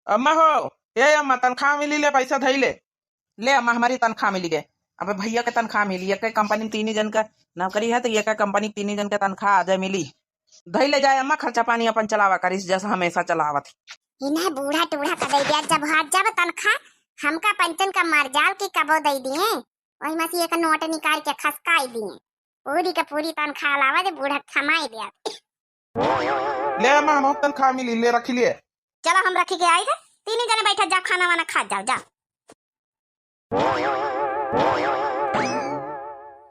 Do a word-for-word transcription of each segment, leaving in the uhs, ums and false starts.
अम्मा हो, ए अम्मा, तनख्वाह मिली, ले पैसा धई ले। ले अम्मा, हमरी तनख्वाह मिली गे। अबे भइया के तनख्वाह मिली, एके कंपनी में तीनी जन का नौकरी है, तो एके कंपनी में तीनी जन के तनख्वाह आजे मिली। धई ले जाए अम्मा, खर्चा पानी अपन चलावा करिस, जैसा हमेशा चलावत ही। इन्हें बूढ़ा टूढ़ा का दे दिया, जब हाथ जब तनख्वाह हमका पंचन का मर जाल की कबो दे दिए, वही में से एक नोट निकाल के खसकाई दिए। पूरी के पूरी तनख्वाह लावा दे, बूढ़ा थमाई दिया। ले अम्मा, हम तनख्वाह मिली, ले रखी लिए। चलो हम रखी के आई है, तीनी जने बैठा जा, खाना वाना खा जाओ, जा।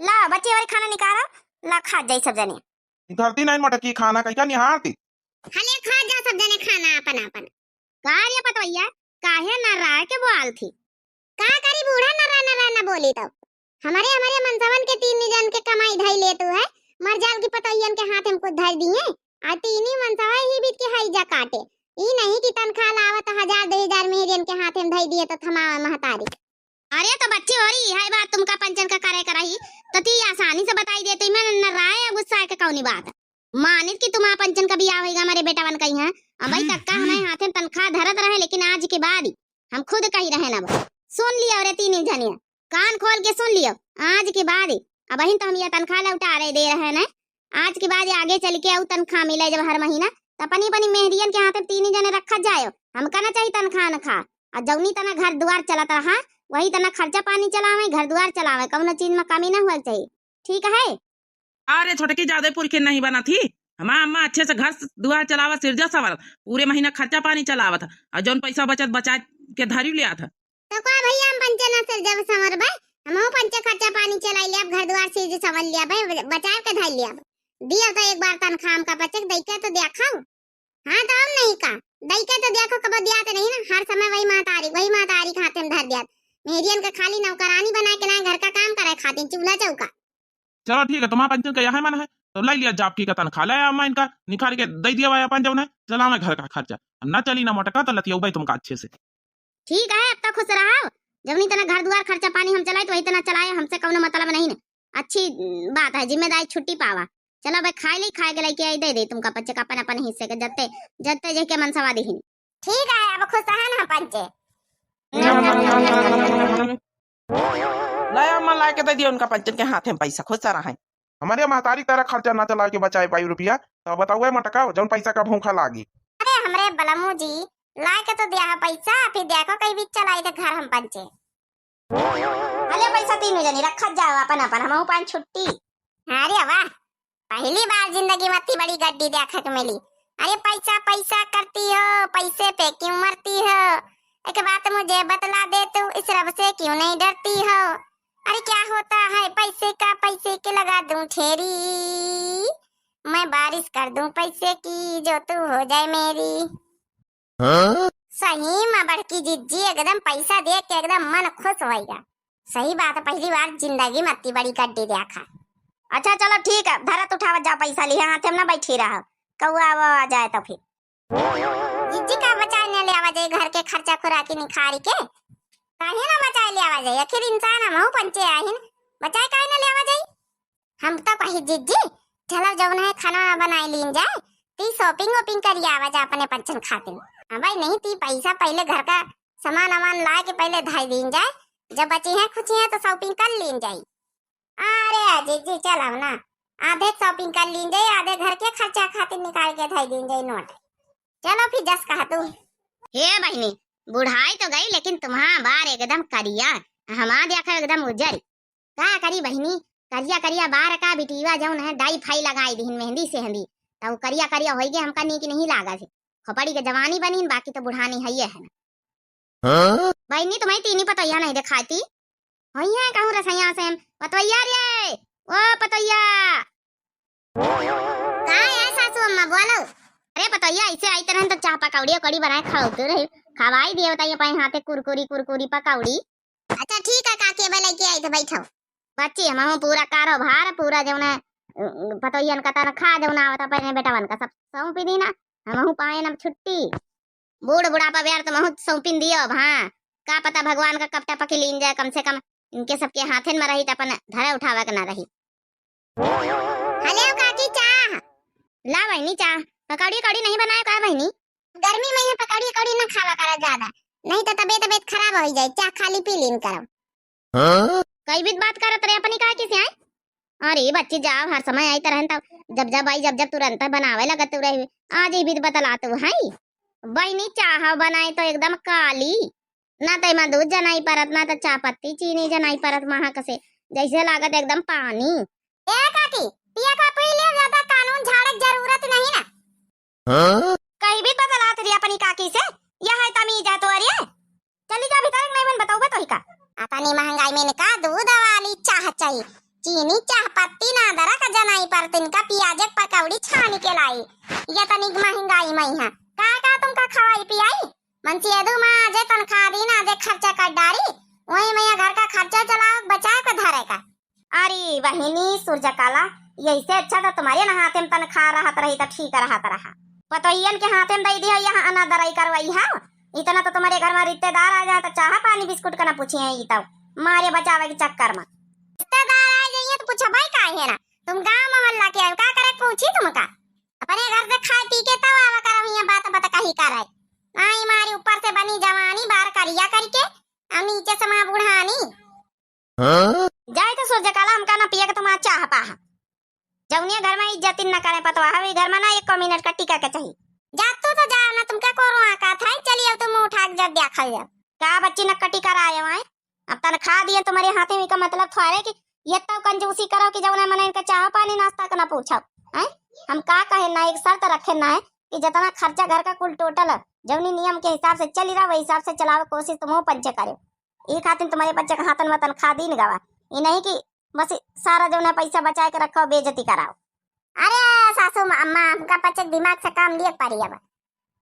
ला बच्ची वाली खाना निकालो, ला खा जाई सब जने। धरती नहीं मोटकी खाना कहीं का निहारती। हले खा जा सब जने खाना अपन अपन। का रे पतवैया, काहे नर्राए के बोआल थी? का करी बूढ़ा नर्रा नर्रा न बोली तब। हमरे हमरे मनसवन के तीन जन के कमाई धई लेतू है, मर जाल की पतोहियन के हाथ में कुछ धर दिए। आ तीनी मनसवा ही बीत के हई जा काटे। ई नहीं कि तनख्वाह लावत हजार दो हजार मेहरियन के हाथे में धई दिए तो थमावे महतारी। अरे तो बच्ची हो रही है बात, तुमका पंचन का करे करही तो ती आसानी से बताई देती, मैं नर्राए या गुस्सा के कौनी बात। मानित कि तुम्हारा पंचन का बियाह होइगा, हमारे बेटावन कही है। अब भाई तक्का हमारे हाथे में तनख्वाह धरत रहे, लेकिन आज के बाद ही हम खुद कही रहे ना। सुन लिया रे तीन जनिया, कान खोल के सुन लियो, आज के बाद ही, अब ही तो हम ये तनख्वाह लौटा रहे दे रहे हैं, आज के बाद ये आगे चल के आऊ तनख्वाह मिले जब हर महीना, तो अपनी अपनी मेहरियन के हाथे तीन जने रखा जायो। हमका ना चाहिए तनख्वाह नखा। और जौनी तना घर दुआर चलत रहा, वही तना खर्चा पानी चलावे, घर दुआर चलावे, कौनो चीज में कमी ना हुआ चाहिए। ठीक है? अरे छोटकी, ज्यादा पुरखिन नहीं बनत ही। हमार अम्मा अच्छे से घर दुआर चलावत, सिरजा संवरत, पूरे महीना खर्चा पानी चलावत ह, और जौन पैसा बचत बचा के धरी लियात ह। तो का भैया, हम पंचे ना सिरजा संवरबे, हमहू पंचे खर्चा पानी चलाई लियाब, घर दुआर सिरजा संवर लियाब, बचाए के धर लियाब। दिया तो एक बार तनख्वाह हमका बचे के दई के तो देखो। हाँ तो हम नहीं का, दई के तो देखो, कबो दिया तो नहीं ना, हर समय वही महतारी, वही महतारी के हाथे में धर दिया। मेहरियन के खाली नौकरानी बनाए के ना, घर का काम करे खातिर, चूल्हा चौका। चलो ठीक है, तुम्हारा पंचन का यह मन है तो ले लिया जाब की का तनख्वाह, ले अम्मा इनका निकाल के दे दिया भाई अपन जौन है, चलावे घर का खर्चा। ना चली ना मोटका तो लतियौबे तुमका अच्छे से। ठीक है, अब तो खुश रहो, जब नहीं तना घर दुआर खर्चा पानी हम चलाए तो वही तना चलाए, हमसे कौनो मतलब नहीं ना। अच्छी बात है, जिम्मेदारी छुट्टी पावा। चलो भाई खाए ले, खाए के लेके आई, दे दे तुमका पंचे का अपन अपन हिस्से के, जत्ते जत्ते जे के मनसवा दिहिन। ठीक है, अब खुश है ना पंचे। लाया अम्मा, लाके दे दिया उनका पंचन के हाथे में पैसा, खुश रहा है। हमारे महतारी तारा खर्चा ना चला के बचाए पाई रुपया, तो बताओ ए मटका, जौन पैसा का भूखा लागी। अरे हमरे बलमू जी, लाके तो दिया है पैसा, फिर देखो कहीं बीच चलाई थे घर हम पंचे। अले पैसा तीनों जनी रखत जाओ अपन अपन, हमहू पान छुट्टी। अरे वाह, पहली बार जिंदगी में इतनी बड़ी गड्डी देखे के मिली। अरे पैसा पैसा करती हो, पैसे पे क्यों मरती हो? एक बात मुझे बतला दे तू, इस रब से क्यों नहीं डरती हो? अरे क्या होता है पैसे का, पैसे के लगा दूं ठेरी, मैं बारिश कर दूं पैसे की, जो तू हो जाए मेरी। हाँ? सही में बड़की जिज्जी एकदम पैसा देख के एकदम मन खुश होइगा। सही बात है, पहली बार जिंदगी में इतनी बड़ी गड्डी देखा। अच्छा चलो ठीक है, धरत उठावत जाओ पैसा, लिहे हाथे में ना बैठी रहो, कौआ वो आ जाए तो फिर। जिज्जी का बचाए न ले आवा जाए घर के खर्चा खुराकी निखारी के, काहे ना बचाए ले आवा जाए, आखिर इंसान हमहू पंचे आहिन, बचाए काहे ना ले आवा जाए? हम तो कही जिज्जी, चलो जौन है खाना वाना बनाए लीन जाए, ती shopping वॉपिंग करी आवा जा अपने पंचन खातिर। हाँ भाई, नहीं ती पैसा पहले घर का सामान वामान ला के पहले धाई दीन जाए, जब बची है खुची है तो shopping कर लीन जाए। अरे जिज्जी चलो ना, आधे shopping कर लीन जाए, आधे घर के खर्चा खातिर निकाल के धाई दीन जाए नोट। चलो फिर जस कहा तू। हे बहिनी, बुढ़ाई तो गई लेकिन तुम्हारा बार एकदम करिया, हमार देखा एकदम उजर। का करी बहिनी, करिया करिया बार का बिटिया जौन है डाई फाई लगाई दिहिन मेहंदी सेहंदी, तब करिया करिया होई गे, हमका नीक नहीं लागा से। खोपड़ी के जवानी बनिन, बाकी तो बुढ़ानी है ये है ना। हाँ? बहिनी तुम्हें तीनी पतोहिया नहीं दिखाती, होई है कहूँ रसैया से, पतोहिया रे, ओ पतोहिया। का है सासू अम्मा, बोलो। अरे पतोहिया, ऐसे आई तरह तो चाह पकौड़ी उकौड़ी बनाए खाओ तो रही, खवाई दिए बताइए पाए हाथे कुरकुरी कुरकुरी पकौड़ी। अच्छा ठीक है काकी, अब लेके आई तो बैठो। बच्ची हमहू पूरा कारोबार पूरा जौन है, अ, पतोहियन का तनख्वाह जौन आवत अपने बेटवन का सब सौंपी दी ना, हमहू पाए ना छुट्टी। बूढ़ बुढ़ापा बेर तुमहू सौंपिन दियो अब, हाँ, का पता भगवान का कब टपकी लीन जाए, कम से कम इनके सबके हाथन में रही तो अपन धरे उठावे के ना रही। हले काकी चाह। ला बहिनी चाह। पकौड़ी कौड़ी नहीं बनाए का बहिनी? गर्मी महिया पकौड़ी अकौड़ी ना खावा करा ज्यादा, नहीं तो तबियत तबियत खराब होइ जाए, चाह खाली पी लीन करो। हाँ? कई बीत बात करत रहे अपनी काकी से, आए? अरे बच्ची जाओ, हर समय आई तरह तब जब जब आई जब जब तुरंत बनावे लगत रहे। आज ही बीत बतलात है। बहिनी चाह बनाए तो एकदम काली, ना तो एमा दूध जनाई परत, ना तो चाह पत्ती चीनी जनाई परत, महक से जैसे लागत एकदम पानी। ए काकी, पिया का पी लियो, ज्यादा कानून झाड़े के जरूरत नहीं ना। हाँ? कहीं भी बतलात रही अपनी काकी से, यह है तमीज है तोहरी? चली जा भीतर, नहीं मन बताऊबे तो ही का। अतनी महंगाई में इनका दूध वाली चाह चाहिए, चीनी चाह पत्ती ना दरा का जनाई परत, इनका पियाजे के पकौड़ी छानी के लाई। ये तनी महंगाई में है, का का तुमका खवाई पियाई? मनसेदू माँ आजे तनखा दीन, आजे खर्चा कर डारी, वही में घर का खर्चा चलाओ, बचाए के धरे का। अरे बहिनी सूरजकला, यही से अच्छा तो तुम्हारे ना हाथे में तनखा रहत रही तो ठीक रहत रहा। पतोहियन के हाथे में दे दिया, यहाँ अनादराई करवाई है। इतना तो तुम्हारे घर में रिश्तेदार आ जाए तो चाह पानी बिस्कुट का ना पूछे हैं, ई तो मारे बचावे के चक्कर में। रिश्तेदार आ जाइए तो पूछबे काहे ना, तुम गांव मोहल्ला के हो, का करे पूछी तुमका? अपने घर से खाए पी के तब आवा करो, यहाँ बात बात कही करे। आई मारी ऊपर से बनी जवानी बार करिया करके, और नीचे से माँ बुढ़ानी। हाँ? जाए तो सूरजकला, हमका ना पिए के तुम्हारा चाह पाह। जौनिया घर में इज्जत न करे पतवा, हवे घर में ना एको मिनट का टिका के चाहिए। जा तू तो जा ना, तुमका को रोआ का था, चलिए अब तुम उठा के जब देखल जाओ। का बच्ची नक्कटी कराए आए, अब तनखा दिए तुम्हारे हाथे में, का मतलब थोड़े कि ये तो कंजूसी करो कि जौना मन इनका चाह पानी नाश्ता का ना पूछो। हैं? हम का कहे ना, एक शर्त रखे ना है कि जितना खर्चा घर का कुल टोटल है, जौनी नियम के हिसाब से चली रहा, वही हिसाब से चलावे कोशिश तुम पंचे करे। ई खातिर तुम्हारे पंचे के हाथन में तनखा दीन गवा, ई नहीं कि बस सारा जौन है पैसा बचाए के रखो, बेइज्जती कराओ। अरे सासू म-, अम्मा, हमका पंचे के दिमाग से काम लिए पारी अब।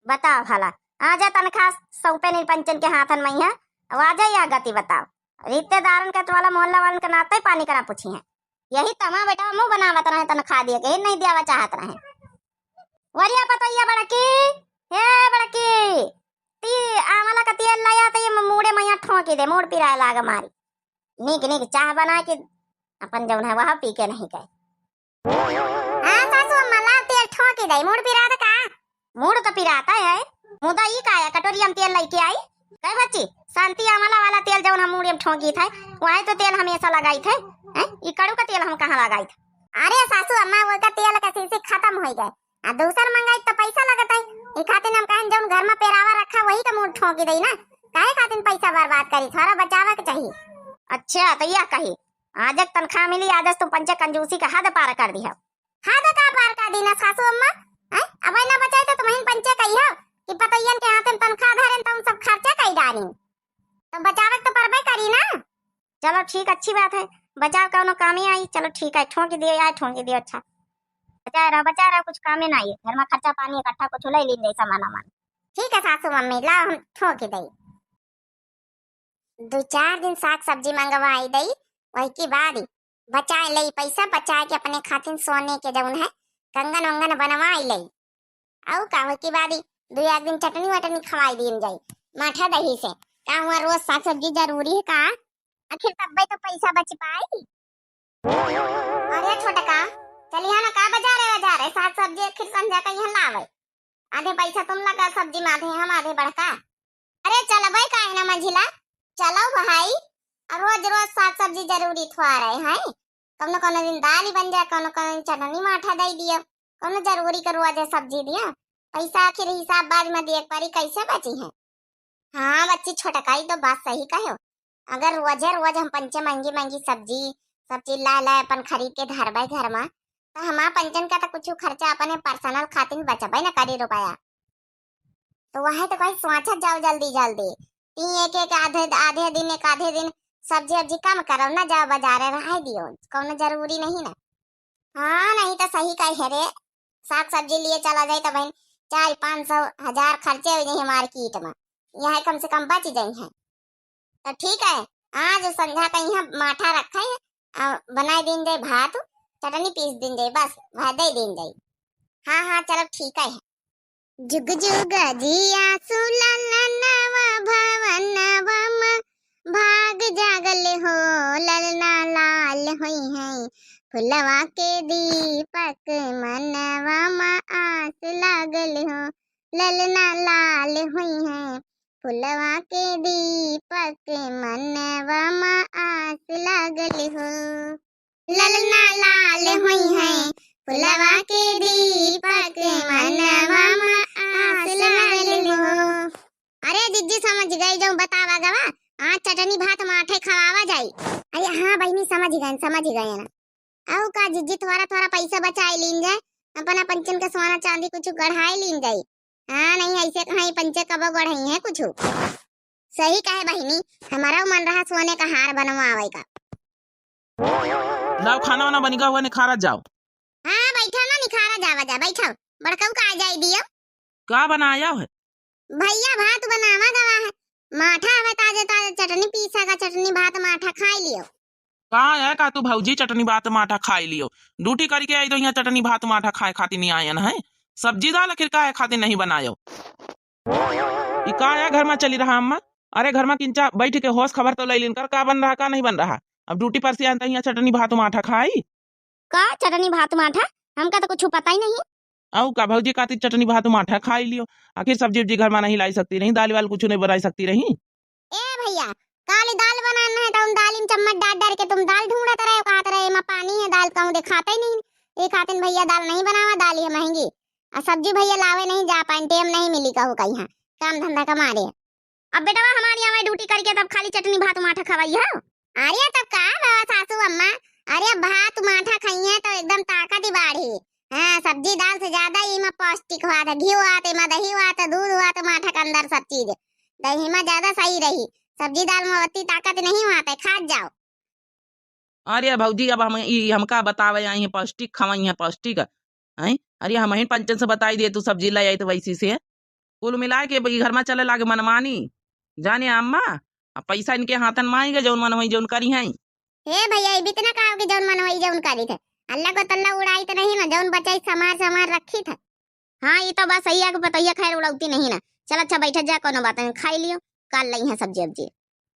बताओ भला, आजे तनखा सौंपे नहीं पंचन के हाथन में है, अब आजे या गति बताओ। रिश्तेदारन के, टोला मोहल्ला वालन के नाते पानी करा पूछी है। यही तमा बेटा मुंह बनावत रहे, तनखा दिए के नहीं दियावा चाहत रहे। वरिया पतोहिया बड़की, हे बड़की, ती आंवला का तेल लाया तो ये मूड़े मैया ठोंकी दे, मूड़ पिराए लाग मारी। नीक नीक चाह बना के अपन जौन है वह पी के नहीं गए। हाँ सासू अम्मा, लाओ तेल ठोंकी दे, मूड़ पिरात का? मूड़ तो पिराता है, मुदा ई का है, कटोरिया में तेल लेके आई। कहे बच्ची, शांति आंवला वाला तेल जौन हम मूड़े में ठोंकी थे, वही तो तेल हमेशा लगाई थे। हैं? ई कड़ू का तेल हम कहाँ लगाई थे? अरे सासू अम्मा, वो का तेल का शीशी खत्म हो गए, आ दूसर मंगाई तो पैसा लगत है। ई खातिर हम कहन जौन घर में पेरावा रखा वही का मूड़ ठोंकी दई ना, काहे खातिर पैसा बर्बाद करी, थोड़ा बचावे के चाहिए। अच्छा तो यह कही, आज एक तनखा मिली, आज तुम पंचे कंजूसी का हद पार कर दिया। हद का पार कर दी ना सासू अम्मा? हैं? अब ना बचाई तो तुम पंचे कही हो कि पतोहियन के हाथे में तनखा धरे तो हम सब खर्चा कई डाली, तो बचावे के तो परबे करी ना। चलो ठीक, अच्छी बात है, बचाव कौनो कामे आई। चलो ठीक है, ठोंकी दियो, आए ठोंकी दियो। अच्छा, बचाए रहो, बचाए रहो, कुछ कामे ना आई, घर में खर्चा पानी इकट्ठा कुछ ले लीन जाए सामान वामान। ठीक है सासू मम्मी, लाओ हम ठोंकी दई। दो चार दिन साग सब्जी मंगवाई दई, वही के बाद ही बचाए लई पैसा, बचाए के अपने खातिर सोने के जौन है कंगन वंगन बनवाई लई। अउ का हो के बाद ही दो एक दिन चटनी वटनी खवाई दीन जाई माठा दही से। का हुआ, रोज साग सब्जी जरूरी है का? आखिर तब्बे तो पैसा बच पाई। अरे छोटका, चलिया ना का बाजारे, बाजारे साग सब्जी आखिर संझा का यहाँ लावे। आधे पैसा तुम लगा सब्जी में, आधे हम, आधे बड़का। अरे चलबे काहे ना मंझिला, चलो भाई। और रोज रोज साग सब्जी जरूरी थोड़ा रहे हैं, कौनो कौनो दिन दाल ही बन जाए, कौनो कौनो दिन चटनी माठा दे दियो, कौनो जरूरी के रोज है सब्जी दियो। पैसा आखिर हिसाब बाद में दिए के पड़ी, कैसे बची है? हाँ बच्ची, छोटकाई तो बात सही कहो। अगर रोजे रोज हम पंचे महंगी महंगी सब्जी, सब्जी लाए लाए अपन खरीद के धरबे घर में, तो हमार पंचन का तो कुछ खर्चा अपने पर्सनल खातिर बचबे न करी रुपया। तो वह तो कहीं सोचत जाओ जल्दी जल्दी, ती एक एक आधे आधे दिन, एक आधे दिन सब्जी अब्जी कम करो ना, जाओ बाजारे रह दियो, कौनो जरूरी नहीं ना। हाँ, नहीं तो सही कहे रे, साग सब्जी लिए चला जाए तो बहन चार पाँच सौ हजार खर्चे हो जाए मार्केट में, यहाँ कम से कम बच जाए हैं। तो ठीक है, आज संझा का यहाँ माठा रखा है, आ, बनाए दीन जाए भात, चटनी पीस दीन जाए, बस वह दे दीन जाए। हाँ हाँ, चलो ठीक है। जुग जुग जिया सुललनवा भवनवा मा भाग जागल हो, ललना लाल होई है, फुलवा के दीपक मनवा मा आस लागल हो, ललना लाल होइहैं, फुलवा के दीपक मनवा मा आस लागल हो। ललना लाल होइहैं, फुलवा के दीपक मनवा मा आस लागल हो। अरे जिज्जी, समझ गई जौन बतावा गवा, आज चटनी भात माठे खवावा जाई। अरे हाँ बहिनी, समझ गए, समझ गए ना। अउ का जिज्जी, थोड़ा थोड़ा पैसा बचाए लीन जाए, अपना पंचन के सोना चांदी कुछ गढ़ाए लीन जाई। हाँ, नहीं ऐसे कहाँ ई पंचे कबो गढ़ई है कुछ। सही कहे बहिनी, हमारा मन रहा सोने का हार बनवावे का। लाओ खाना वाना बनिगा हुआ, निखारा जाओ। हाँ, बैठा ना, निखारा जावा जा, बैठा। बड़कऊ का आ जाए दियो। का बनाया है? भैया भात बनावा गवा है, माठा हवे ताजे ताजे, चटनी पीसा का, चटनी भात माठा खाई लियो। कहाँ है का तू भौजी चटनी भात माठा खाई लियो? ड्यूटी करके आई तो यहाँ चटनी भात माठा खाए खातिर नहीं आयन है। सब्जी दाल आखिर काहे खातिर नहीं बनायो? ई का है घर में चली रहा अम्मा? अरे घर में किंचा बैठ के होश खबर तो ले लिन कर, का बन रहा का नहीं बन रहा। अब ड्यूटी पर से आयन तो यहाँ चटनी भात माठा खाई। का चटनी भात माठा? हमका तो कुछ पता ही नहीं। अउ का भौजी खातिर चटनी भात माठा खाई लियो। आखिर सब्जी उब्जी घर में नहीं लाई सकती रही, दाल वाल कुछ नहीं बनाई सकती रही। ए भैया, काली दाल बनाना है तो उन दाल में चम्मच डाल डाल के तुम दाल ढूंढत रहे, कहत रहे एमा पानी है, दाल कहूँ देखाते ही नहीं। ये खातिन भैया दाल नहीं बनावा, दाल ही महंगी। आ सब्जी भैया लावे नहीं जा पाए, टेम नहीं मिली कहू कहीं, काम धंधा का मारे। अब बेटवा हमारी यहाँ ड्यूटी करके तब खाली चटनी भात माठा खवाई है। अरे तब का बाबा सासू अम्मा, अरे भात माठा खाइए तो एकदम ताकत ही बाढ़ी। हाँ, सब्जी दाल से ज्यादा इमा पौष्टिक हुआ था, घी हुआ था, इमा दही हुआ था, दूध हुआ था, माठा के अंदर सब चीज। दही में ज्यादा सही रही, सब्जी दाल में ओती ताकत नहीं हुआ था, खात जाओ। अरे भौजी, अब हम ई हमका बतावे आई हैं, पौष्टिक खवाई हैं, पौष्टिक, हैं? अरे हम ही पंचन से बताई दे, तू सब्जी ले आई तो वैसी से कुल मिला के ई घर में चले लागे मनमानी। जाने अम्मा, अब पैसा इनके हाथन में आएंगे, जौन मन होई जौन करी हैं। हे भैया, ये भी तो ना कहो कि जौन मन होई जौन करी थे। अल्लाह को तल्ला उड़ाई तो नहीं ना, जौन बचाई समार समार रखी थे। हाँ, ये तो बात सही है कि पतोहिया खैर उड़ौती नहीं ना। चल अच्छा, बैठ जा, कोनो बात नहीं, खाई लियो, काल लई है सब्जी उब्जी।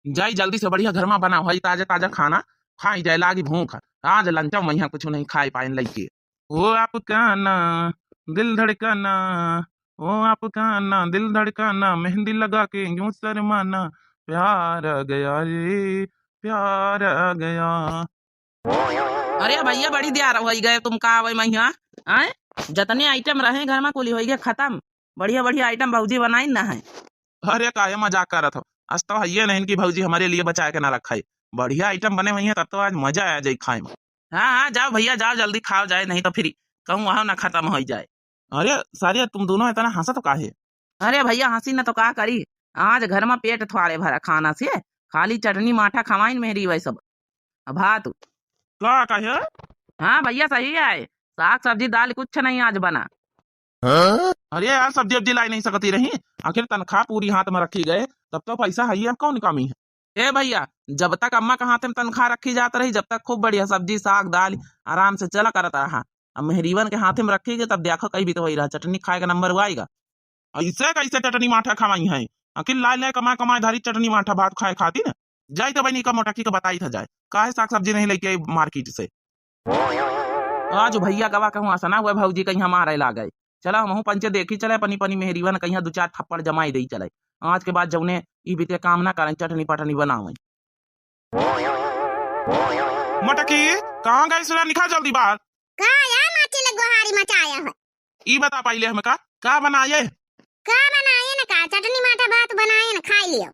जाई जल्दी से बढ़िया घर में बना हुई ताजा ताजा खाना खाई जाए, लागी भूख। आज लंचा में यहाँ कुछ नहीं खाए पाए लइके। ओ आपका ना दिल धड़काना, ओ आपका ना दिल धड़काना, मेहंदी लगा के यूं शर्माना, प्यार आ गया रे, प्यार आ गया। अरे भैया, बड़ी देर होइ गए तुमका आवे में यहाँ, आए? जतने आइटम रहे घर में, कुली होइ गए खतम। बढ़िया बढ़िया आइटम भौजी बनाई ना है। अरे काहे मजाक करत हो, आज तो हइये नहीं कि भौजी हमारे लिए बचाए के ना रखा है। बढ़िया आइटम बने हुई है, तब तो आज मजा आ जाए खाए में। हाँ हाँ, जाओ भैया, जाओ, जल्दी खाओ जाए, नहीं तो फिर कहूँ वहाँ ना खतम होइ जाए। अरे सारिया, तुम दोनों इतना हंसत काहे? अरे भैया, हंसी न तो का करी, आज घर में पेट थ्वारे भरा खाना से, खाली चटनी माठा खवाइन मेहरी वै सब। अब भात। का कहे? हाँ भैया, सही है, साग सब्जी दाल कुछ नहीं आज बना। अरे यार, सब्जी उब्जी लाई नहीं सकती रही, आखिर तनख्वाह पूरी हाथ में रखी गए, तब तो पैसा है ही, अब कौन कमी है? ए भैया, जब तक अम्मा के हाथे में तनख्वाह रखी जात रही, जब तक खूब बढ़िया सब्जी, साग, दाल आराम से चला करत रहा। अब मेहरीवन के हाथे में रखी गई, तब देखो कई भी तो वही रहा, चटनी खाए का नंबर आएगा। ऐसे कैसे चटनी माठा खवाई है? आखिर लाए लाए कमाए कमाए धारी चटनी माठा भात खाए खातिर। जाई तो बहनी का मोटकी के बताई था जाए, काहे साग सब्जी नहीं लेके आई मार्केट से। आज भैया गवा कहूँ असना हुआ भौजी कहीं हमारे ला गए। चला हमहू पंचे देखी चले, अपनी पनी मेहरीवन कहीं दो चार थप्पड़ जमाई दे चले। आज के बाद जौने ई बीते काम ना करें, चटनी पटनी बनावे। मटकी, कहाँ गई सुना, निकाल जल्दी बाहर। का या माची ले गोहारी मचाया है? ई बता पाइले हमें का, का बनाए? का बनाए न का, चटनी माठा भात बनाए न, खाई लियो।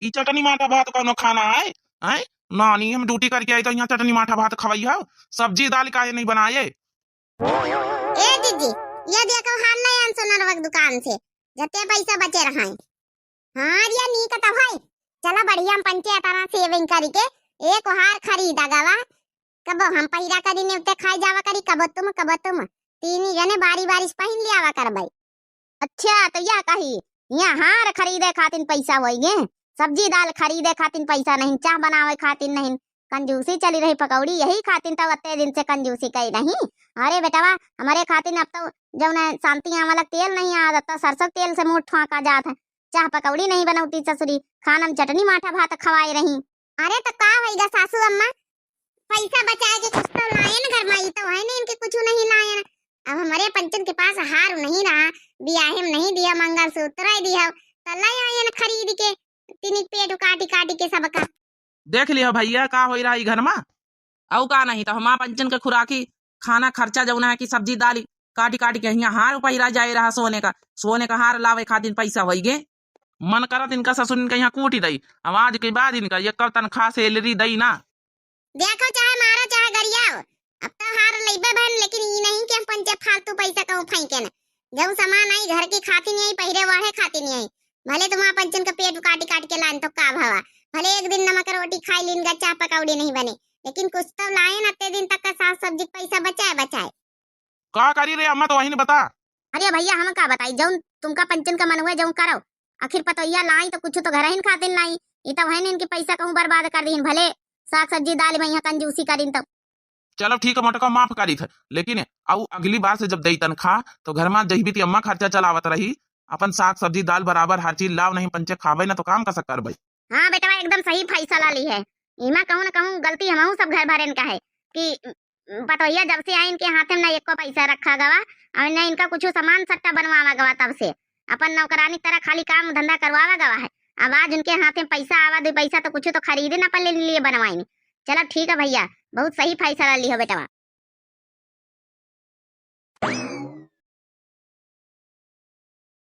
ई चटनी माठा भात कौनो खाना है? हैं? नानी, हम ड्यूटी करके आई तो यहाँ चटनी माठा भात खवाई हो, सब्जी दाल काहे नहीं बनाए? ए दीदी, ये देखो हाल ले आन सोनरवा के दुकान से, जते पैसा बचे रहाई। हाँ रिया, नीक तो है। चला बढ़िया हम पंचे अतना सेविंग करी के एक हार खरीदा गवा। कबो हम पहिरा करी ने उते खाई जावा करी, कबो तुम, कबो तुम। तीन ही जने बारी बारी से पहिन लियावा करबई। अच्छा, तो यह कही, यहाँ हार खरीदे खातिन पैसा होई गे, सब्जी दाल खरीदे खातिन पैसा नहीं, चाह बनावे खातिन नहीं, कंजूसी चली रही पकौड़ी, यही खातिन तो अत्ते दिन से कंजूसी कई रही। अरे बेटवा, हमारे खातिन अब तो जौन है शांति आंवला तेल नहीं आ, अब तो सरसों तेल से मुंह ठोंका जात है। चाह पकौड़ी नहीं बनौती ससुरी, खाना में चटनी माठा भात खवाए रही। अरे तो का होइगा सासू अम्मा, पैसा बचाए के कुछ तो लायन घर में, ई तो है नहीं इनके कुछ नहीं लायन। अब हमरे पंचन के पास हार नहीं रहा, बियाहे में नहीं दिया, मंगलसूत्र ही दिया, त ले आयन खरीद के, तिनिक पेट काटी काटी के सबका। देख लियो भैया, का होई रहा ई घर मा? अउ का नहीं, त हमार पंचन के खुराकी खाना खर्चा जौन है कि सब्जी दाली काटी काटी के हियाँ हार पहिरा जाए रहा सोने का, सोने का हार लावे खातिर पैसा होई गे। मन करत इनका ससुर इनका यहाँ कूटी दई, अब आज के बाद इनका ये कब तनख्वाह सैलरी दई ना। देखो, चाहे मारो, चाहे गरियाओ, अब तो हार लइबे बहन, लेकिन ई नहीं कि हम पंचे फालतू पैसा कहूँ फेंके न। जौन सामान आई घर की खातिर नहीं आई, पहिरे ओढ़े खातिर नहीं आई, भले तुम्हारा पंचन का पेट काटी काटी के लान तो का भवा, भले एक दिन नमक रोटी खाई लीन गा, चाह पकौड़ी नहीं बने, लेकिन कुछ तो लाए न, अत्ते दिन तक का साग सब्जी का पैसा बचाए बचाए। का करी रे अम्मा, तो वही ने बता। अरे भैया, हम का बताई, जौन तुमका पंचन का मन हुए जौन करो, आखिर पतोहिया लाई तो कुछ तो घर ही खातिर लाई, ई तो वही इनके पैसा कहूँ बर्बाद कर दीन, भले साग सब्जी दाल में यहाँ कंजूसी करीन तो। चलो ठीक है मोटका, माफ करी थे, लेकिन अउ अगली बार से जब दई तनख्वाह तो घर में जही भी ती अम्मा खर्चा चलावत रही, अपन साग सब्जी दाल बराबर हर चीज लाव, नहीं पंचे खावे ना तो काम कसा करबे। हाँ बेटवा, एकदम सही फैसला ली है। इमा कहूँ न कहूँ गलती हमहू सब घर भरेन का है कि पतोहिया जब से आई इनके हाथे में ना एको पैसा रखा गवा और ना इनका कुछ सामान सट्टा बनवावा गवा, तब से अपन नौकरानी तरह खाली काम धंधा करवावा गवा है। अब आज उनके हाथे में पैसा आवा, दो पैसा तो कुछ तो खरीदे ना पल्ले लिए बनवाई। चलो ठीक है भैया, बहुत सही फैसला ली हो बेटवा।